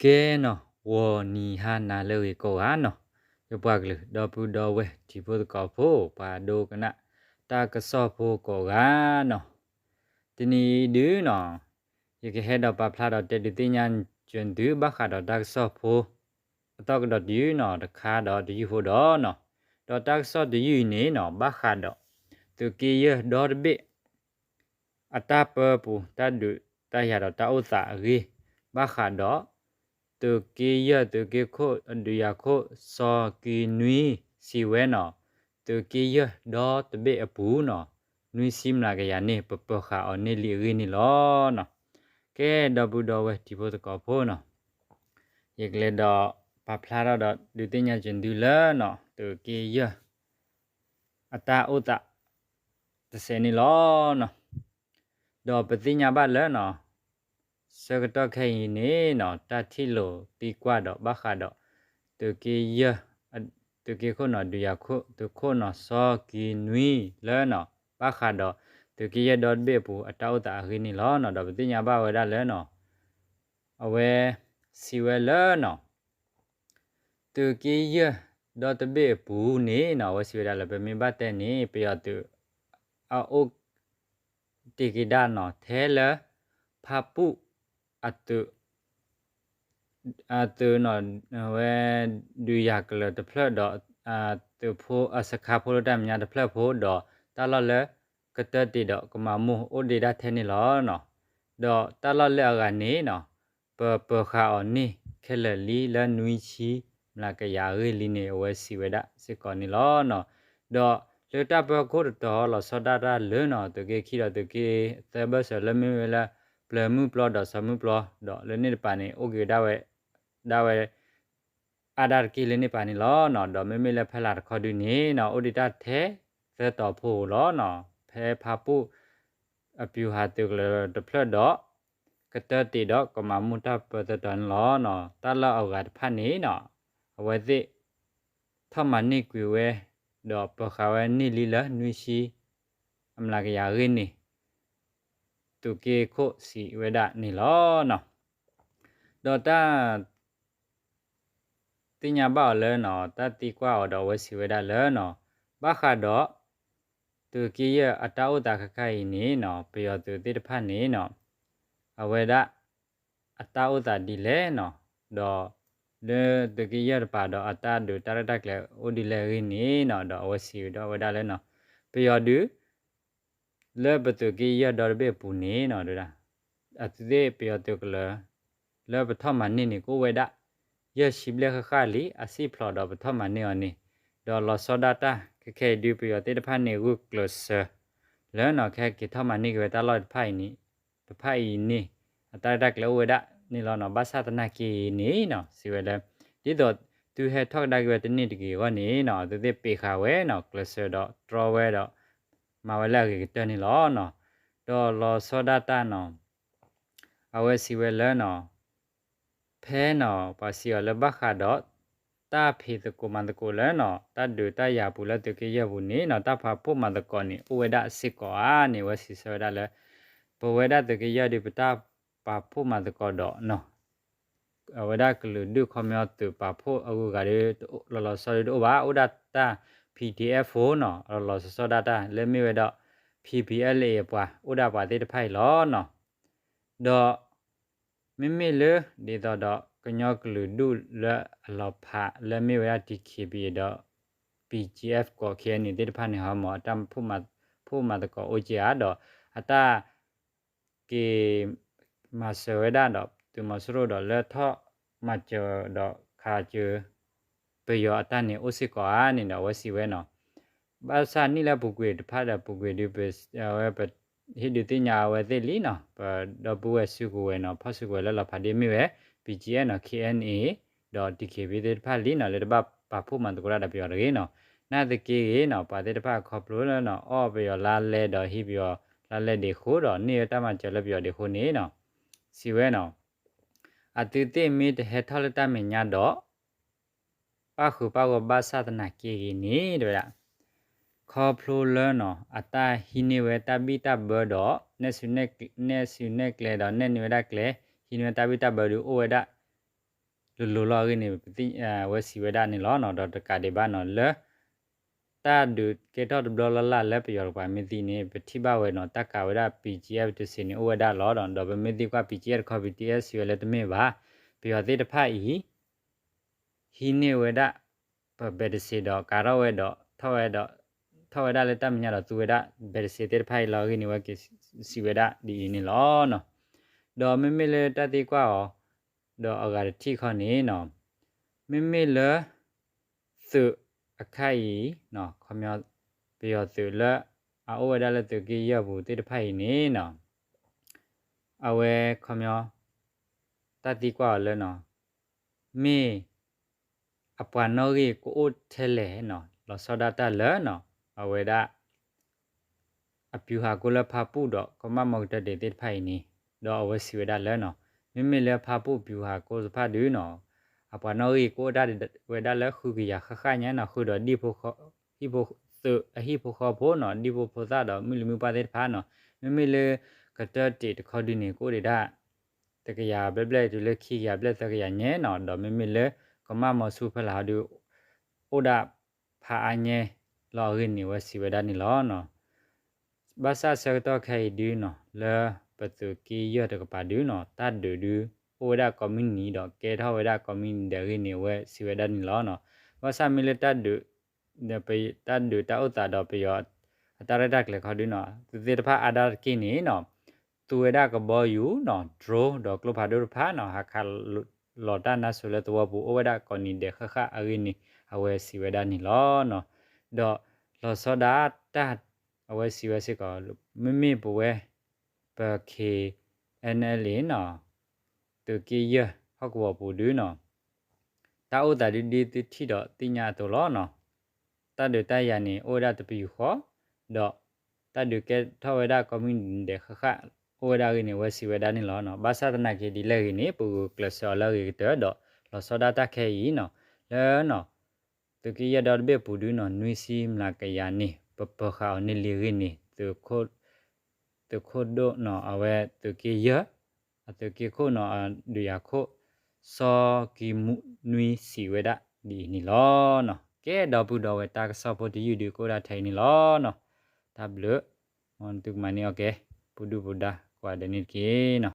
ကဲနီၤ, ဂီၤနံၤဟါနၤလၢအဂ့ၤကိးဂၤနီၤ, ယပှၤကလုာ် ဒီပုၢ်ဒီဝဲၢ်တံၤဖိသကိးဖိ ပှၤဒိကနၣ်တၢ်ကစီၣ်ဖိကိးဂၤနီၤ, တနံၤအံၤဒုနီၤ, ယကဟဲဒီးပာ်ဖျါဒီးတဲဒုးသ့ၣ်ညါကၢၤသု ဘၣ်ဃးဒီးတၢ်ကစီၣ်ဖိ အသီကဒီးတယုၢ်နီၤ, တခါဒီးတယုၢ်ဖိဒီးနီၤ, ဒီးတၢ်ကစီၣ်တယုၢ်အံၤန့ၣ်နီၤ, ဘၣ်ဃးဒီး သုးက့ယဲၢ်ဒီတဘ့ၣ် အတၢ်ပၢပူၤ တၢ်ဒုးတၢ်ယၤဒီးတၢ်အိၣ်သးအဂ့ၢ်, ဘၣ်ဃးဒီး သုးက့ယဲၢ် သုးက့ခိၣ် အဒုးယၤခိၣ် စီၤကံနွံ စံးဝဲနီၤ, သုးက့ယဲၢ်ဒီတဘ့ၣ်အပူၤနီၤ, နွံဆံမျးကယၤန့ၣ် ပပၢၤဃာ်အီၤန့ၢ်လံအဂ့ၢ်န့ၣ်လီၤနီၤ. ကဲ ဒီပုၢ်ဒီဝဲၢ်တံၤဖိသကိးဖိနီၤ, ယကလဲၤဒီးပာ်ဖျါထီၣ်ဒီးဒုးသ့ၣ်ညါကၢၤသုလၢနီၤ, သုးက့ယဲၢ် အတၢ်အိၣ်သးတစဲးန့ၣ်လီၤနီၤ. ဒီးပသ့ၣ်ညါဘၣ်လၢနီၤ, ဆၢကတီၢ်ခဲအံၤန့ၣ်နီၤ, တၢ်ထံၣ်လိာ်သံကွၢ်ဒီးဘၣ်ဃးဒီး သုးက့ယဲၢ် သုးက့ခိၣ်နီၤ ဒုးယၤခိၣ် သုးခိၣ်နီၤ စီၤကံနွံလၢနီၤ, ဘၣ်ဃးဒီး သုးက့ယဲၢ်ဒီတဘ့ၣ်အပူၤ အတၢ်အိၣ်သးအဂ့ၢ်န့ၣ်လီၤနီၤ. ဒီးပသ့ၣ်ညါဘၣ်ဝဲဒၣ်လၢနီၤ, အဝဲစံးဝဲလၢနီၤ, သုးက့ယဲၢ်ဒီတဘ့ၣ်အပူၤန့ၣ်နီၤ, အဝဲစံးဝဲဒၣ်လၢ ပမ့ၢ်ဘၣ်တဲန့ၣ် ပယီၤသုး အအိၣ်တ့ၢ်က့ၤဒၣ်နီၤ, ထဲလၢ ဖၣ်ပူၣ်အသုး အသုးနီၤ, အဝဲ ဒုးယၤကလၢၤတဖျၢၣ်ဒီး သုးဖိ အစခါဖိလၢတၢ်မဲာ်ညါတဖျၢၣ်ဖိဒီး တၢ်လီၢ်လၢ ကတၢတံးဒီးကမၤမိၢ်အိၣ်ဒံးဒၣ်ထဲန့ၣ်လီၤနီၤ. ဒီးတၢ်လီၢ်လၢအဂၤန့ၣ်နီၤ, ပပၢၤဃာ်အီၤန့ၢ်ခဲလၢာ်လံလၢနွံဆံမျးကယၤအဂ့ၢ်လံန့ၣ် အဝဲစံးဝဲဒၣ်စ့ၢ်ကီးန့ၣ်လီၤနီၤ. ဒီးလၢတၢ်ပၢဟီၣ်ခိၣ်တတီၤ လီၤဆီဒၣ်တၢ်လၢနီၤ, သုးက့ခံဒီးသုးက့သၢဘၢၣ်စၢၤလၢမ့ၢ်ဝဲလၢ ပျၢၤမုၢ်ပျီဒီးစီၤမုၢ်ပျီ, ဒီးလၢန့ၣ်တပၤန့ၣ် အိၣ်က့ၤဝဲဒၣ်ဝဲ ဒၣ်ဝဲ အါဒၣ်တက့ၢ်လၢန့ၣ်ပၤန့ၣ်လီၤနီၤ. ဒီးမ့မ့ၢ်လၢဖဲလၢ်တခီဒုန့ၣ်နီၤ, အိၣ်ဒံးတၢ်ထဲသၢတီၤဖိဧိၤလီၤနီၤ. ဖဲဖၣ်ပူၣ် အပျူၤဟးသုးကလၢၤတဖျၢၣ်ဒီး ကတၢတံးဒီးကမၤမိၢ်တၢ်ပၢသၢတီၤန့ၣ်လီၤနီၤ. တၢ်လီၢ်အဂၤတဖၣ်န့ၣ်နီၤ, အဝဲသ့ၣ် ထီၣ်မၤန့ၢ်ကွံာ်ဝဲ ဒီးပၢၤဃာ်ဝဲန့ၢ်လံလၢနွံဆံ အမျးကယၤအဂ့ၢ်န့ၣ် သုးက့ခိၣ်စံးဝဲဒၣ်န့ၣ်လီၤနီၤ. ဒီးတၢ် သ့ၣ်ညါဘၣ်အီၤလၢနီၤ, တၢ်သံကွၢ်အီၤဒီးအဝဲစံးဝဲဒၣ်လၢနီၤ, ဘၣ်ဃးဒီး သုးက့ယဲၢ်အတၢ်အိၣ်သးခဲခါအံၤန့ၣ်နီၤ, ပယီၤသုးသ့ၣ်တဖၣ်န့ၣ်နီၤ, အဝဲဒၣ် အတၢ်အိၣ်သးဒ်လဲၣ်နီၤ, ဒီး လၢသုးက့ယဲၢ်တပၤဒီး အတၢ်ဒုးတၢ်ရဲၣ်တၢ်ကျဲၤအိၣ်ဒ်လဲၣ်အဂ့ၢ်န့ၣ်နီၤ, ဒီးအဝဲစံးဝဲဒၣ်ဝဲဒၣ်လၢနီၤ, ပယီၤဒုး လၢပသုးက့ယဲၢ်ဒီတဘ့ၣ်အပူၤန့ၣ်နီၤ, အသုးသ့ၣ်ပယီၤသုးကလၢၤ လၢပထီၣ်မၤန့ၢ်န့ၣ် ကအိၣ်ဝဲဒၣ် ယဲၢ်ဆံဘျဲၣ်ဃၣ်ဃၣ်လံ, အစံၣ်ဖျိးဒီးပထီၣ်မၤန့ၢ်အီၤန့ၣ်, ဒီးလီၤဆီဒၣ်တၢ် ခဲခဲအံၤဒုး ပယီၤသ့ၣ်တဖၣ်န့ၣ် ဂုာ်ကျဲးစၢး လၢနီၤ, ခဲက့ၤထီၣ်မၤန့ၢ်က့ၤဝဲတၢ်လီၢ်တဖၣ်အံၤန့ၣ်, တဖၣ်အံၤန့ၣ် အတၢ်ရဲၣ်တၢ်ကျဲၤအိၣ်ဝဲဒၣ်န့ၣ်လီၤနီၤ. ဘၣ်ဆၣ်သနာ်က့န့ၣ်နီၤ, စံးဝဲလၢ ဒ်သိး သုဟဲထီၣ်ကဒါက့ၤဝဲတန့ၢ်တဂ့ၤအဂီၢ်န့ၣ်နီၤ, အသုးသ့ၣ်ပ့းဃာ်ဝဲနီၤ, ကျဲးစၢးဒီးတြီဝဲဒီး မၤဝဲလၢအဂ့ၤကတၢၢ်န့ၣ်လီၤနီၤ. ဒီးလီၤဆီဒၣ်တၢ်နီၤ, အဝဲစံးဝဲလၢနီၤ, ဖဲနီၤ ပှၤစံးအီၤလၢဘၣ်ဃးဒီး တၢ်ဖံးသကိးမၤသကိးလၢနီၤ, တၢ်ဒုးတၢ်ယၤပူၤလၢသုးက့ယဲၢ်ပူၤန့ၣ်နီၤ, တၢ်ပာ်ဖှိၣ်မၤသကိးန့ၣ် အိၣ်ဝဲဒၣ်စ့ၢ်ကီးဧါန့ၣ်, အဝဲစံးဆၢဝဲဒၣ်လၢ ပဝဲဒၣ်သုးက့ယဲၢ်ဒုး ပတၢ်ပာ်ဖှိၣ်မၤသကိးဒီးနီၤ အဝဲဒၣ်ကလုာ်ဒူၣ်ခီပညီသုးပာ်ဖှိၣ်အဂုၤအဂၤဒီး လီၤလီၤဆီဆီဒုးတအိၣ်ဘၣ်, အိၣ်ဒၣ်တၢ် P D F ဖိနီၤ, လီၤလီၤဆီဆီဒၣ်တၢ်လၢမ့ၢ်ဝဲဒီး P P L A အပှၤ အိၣ်ဒၣ်ပှၤသ့ၣ်တဖၣ်အံၤလီၤနီၤ. ဒီး မ့မ့ၢ်လၢ ဒ်သိးဒီးကညီကလုာ်ဒူၣ်လၢအလီၤဖးလၢမ့ၢ်ဝဲဒၣ် D K B A ဒီး P G F ကီး K N A သ့ၣ်တဖၣ်န့ၣ် ဟီမး အတၢ်ဖှိၣ်မၤသကိးအိၣ်က့ဧါ, ဒီးအတၢ် က့ၤမၤစၢၤဝဲဒၣ်ဒီး သုးမီၤစိရိၤဒီးလၢထီၣ်မၤစၢၤဒီးခးစၢၤ ပယီၤအတၢ်န့ၣ်အိၣ်စ့ၢ်ကီးဧါန့ၣ်ဒီး အဝဲစံးဝဲနီၤ. ဘၣ်ဆၣ်နံၣ်လၢအပူၤကွံာ်တဖၣ်ဒီး ပူၤကွံာ်ဒုး ပဝဲပဟ့ၣ်ဒုးသ့ၣ်ညါအဝဲသ့ၣ်လံနီၤ, ပဒီပုၢ်ဝဲၢ်စုကဝဲၤနီၤ, ဖီၣ်စုကဝဲၤလၢလီၤဖးဒ်မ့ၢ်ဝဲ P G F နီၤ, K N A ဒီး D K B A သ့ၣ်တဖၣ်လံနီၤ, လၢတဘၣ်ပာ်ဖှိၣ်မၤသကိးတၢ်ဒီးပယီၤတဂ့ၤနီၤ. နာ်သက့ဂ့ၤနီၤ, ပှၤသ့ၣ်တဖၣ်ခီဖျိလၢနီၤ အီၣ်ပယီၤလါလဲဒီးဟံးပယီၤလါလဲဒံးအဃိဒီး န့ၢ်ဝဲတၢ်မၤစၢၤလၢပယီၤဒံးအဃိန့ၣ်နီၤ, စံးဝဲနီၤ, အသုသ့ၣ်မ့ၢ်တဟဲထီၣ်လၢတၢ်မဲာ်ညါဒီး ပၣ်ဃုာ်ပၣ်ဂီၤဘၣ်ဆၣ်သနာ်က့ဂ့ၤန့ၣ် တဲဝဲဒၣ်, ခီဖျိလၢနီၤ အတၢ်ဟံးန့ၢ်ဝဲတၢ်ဘံၣ်တၢ်ဘၢဒီး နဲၣ်စူနဲၣ်ကျဲဒီးနဲၣ်န့ၢ်ဝဲဒၣ်ကျဲ, ဟံးန့ၢ်ဝဲတၢ်ဘံၣ်တၢ်ဘၢဒုးအိၣ်ဝဲဒၣ် လိၤလိၤလီၤအဂ့ၢ်န့ၣ် အဝဲစံးဝဲဒၣ်န့ၣ်လီၤနီၤ. ဒီးတကးဒံးဘၣ်နီၤ လၢ တၢ်ဒုးကဲထီၣ်တဘျီလၢ်လၢ်လၢပယီၤတကပၤမ့ၢ်သံန့ၣ် ပထံၣ်ဘၣ်ဝဲနီၤ တၢ်ကးဝဲဒၣ် ပံၣ်ကၠံအၣ် တစ့န့ၣ် အိၣ်ဝဲဒၣ်လီၤ. ဒီးပမ့ၢ်သံကွၢ် ပံၣ်ကၠံအၣ် တခီ ပံၣ်ကၠံအၣ် စံးဝဲလၢတမ့ၢ်ဘၣ်, ပယီၤသ့ၣ်တဖၣ်အံၤ ဟံးန့ၢ်ဝဲဒၣ် ပ ဘဲးတစ့ဒီး ကးထီၣ်ဝဲဒီး ထီၣ်ဝဲဒၣ်လၢတၢ်မဲာ်ညါဒီးသူဝဲဒၣ် ဘဲးတစ့သ့ၣ်တဖၣ်အံၤလီၤအဂ့ၢ်န့ၣ် အဝဲက့ၤစံးဝဲဒၣ်ဒ်အံၤန့ၣ်လီၤ. ဒီးမ့မ့ၢ်လၢတၢ်သံကွၢ်အီၤ ဒီးအဂၤတထံၣ်ခီန့ၣ်နီၤ, မ့မ့ၢ်လၢ သုးအခါအံၤ ခီပညီ ပယီၤသုးလၢ အအိၣ်ဝဲဒၣ်လၢသုးက့ယဲၢ်ပူၤသ့ၣ်တဖၣ်အံၤန့ၣ်နီၤ, အဝဲခီပညီ တၢ်သံကွၢ်အီၤလၢနီၤ မ့ၢ် အပှၤနီၣ်ဂံၢ်ကအိၣ်ထဲလဲၣ်နီၤ လီၤဆီဒၣ်တၢ်လၢနီၤ အဝဲဒၣ် အပျူၤဟးကိလၢဖါပူၣ်ဒီးကီၢ်မၣ်မီကတၢၢ်ဒဲးသ့ၣ်တဖၣ်အံၤန့ၣ်, ဒီးအဝဲစံးဝဲဒၣ်လၢနီၤ, မ့မ့ၢ်လၢဖါပူၣ်ပျူၤဟးကိသ့ၣ်တဖၣ်ဒုနီၤ, အပှၤနီၣ်ဂံၢ်ကအိၣ်ဒၣ်ဝဲဒၣ်လၢဃုကယၤဃၣ်ဃၣ်ညါနီၤ, ဃုာ်ဒီးဒ်ဖိ သုးအဟံၣ်ဖိဃီဖိနီၤ, ဒ်ဖိဖိသၣ်ဒီးမုၢ်လံၤမုၢ်ပှၢ်သ့ၣ်တဖၣ်နီၤ, မ့မ့ၢ်လၢကတၢၢ်တံးတခီဒုန့ၣ် ကအိၣ်ဒံးဒၣ် တကယၤဘျဲၣ်ဘျဲၣ်တုၤလၢခံကယၤဘျဲၣ်သၢကယၤညါနီၤ, ဒီးမ့မ့ၢ်လၢကီၢ်မၣ်မီဆူဖဲလၢ်ဟီဒု အိၣ်ဒၣ်ဖးအါညါလီၤအဂ့ၢ်န့ၣ် အဝဲစံးဝဲဒၣ်န့ၣ်လီၤ. ဘၣ်ဆၣ်ဆၢကတီၢ်ခဲအံၤဒုနီၤ လၢပသုးက့ယဲၢ်တကပၤဒုနီၤ တၢ်ဒုးဒု အိၣ်ဝဲဒၣ်ကိးမုၢ်နံၤဒီး ကဲထီၣ်ဝဲဒၣ်ကိးမုၢ်နံၤဒဲးအဂ့ၢ်န့ၣ် အဝဲစံးဝဲဒၣ်န့ၣ်လီၤ. ဘၣ်ဆၣ်မ့ၢ်လၢ တၢ်ဒုးတၢ်အိၣ်သးဒီးပယီၤအတၢ်ရဲၣ်တၢ်ကျဲၤခီဒုနီၤ သုးသ့ၣ်တဖၣ်အါဒၣ်တက့ၢ်န့ၣ်နီၤ သူဝဲဒၣ်ကဘီယူၤနီၤ drone ဒီးကျိဖးဒိၣ်တဖၣ်နီၤ ဟးခးလီၤတၢ်နါစိၤလၢသဝီပူၤ အိၣ်ဝဲဒၣ်ကိးနံၤဒဲးဃၣ်ဃၣ်အဂ့ၢ်န့ၣ် အဝဲစံးဝဲဒၣ်န့ၣ်လီၤ. ဒီးလီၤဆီဒၣ်တၢ် အဝဲစံးဝဲစ့ၢ်ကီး မ့မ့ၢ်ပဝဲ ပ KNLA နီၤ သုးက့ယဲၢ်ဟီၣ်ကဝီၤပူၤဒုနီၤ တၢ်အိၣ်သးဒုဒ်သုထံၣ်ဒီးသ့ၣ်ညါအသိးလီၤနီၤ တၢ်ဒုးတၢ်ယၤန့ၣ် အိၣ်ဝဲဒၣ်တပယူာ်ဃီ ဒီးတၢ်ဒုးကဲထီၣ်ဝဲဒၣ်ကိးမုၢ်နံၤဒဲးဃၣ်ဃၣ် အိၣ်ဝဲဒၣ်အဂ့ၢ်န့ၣ် အဝဲစံးဝဲဒၣ်န့ၣ်လီၤ. ဘၣ်ဆၣ်သနာ်က့ဒ်လဲၣ်ဂ့ၤန့ၣ် ပဂုာ်ကျဲးစၢးအီၤလၢအဂ့ၤကတၢၢ်ဒီး လီၤဆီဒၣ်တၢ်ခဲအံၤနီၤ လၢနီၤ သုးက့ယဲၢ်ဒီတဘ့ၣ်ပူၤဒုနီၤ နွံဆံမျးကယၤန့ၣ် ပပၢၤဃာ်အီၤန့ၢ်လံအဂ့ၢ်န့ၣ် သုးခိၣ်ဒိၣ်နီၤ အဝဲသုးက့ယဲၢ် အသုးက့ခိၣ်နီၤ အဒုးယၤခိၣ် စီၤကံၤမူနွံစံးဝဲဒၣ်ဒ်အံၤန့ၣ်လီၤ. ကဲ ဒီပုၢ်ဒီဝဲၢ် တၢ်ကစီၣ်ဖိတယုၢ်ဒုကအိၣ်ဒၣ်ထဲအံၤန့ၣ်လီၤနီၤ တၢ်ဘျုး မ်သုကမၤန့ၢ်အီၣ်က့ၤ ပူၤဒုၣ်ပူၤဒါကိးဂၤဒဲးန့ၣ်တက့ၢ်နီၤ.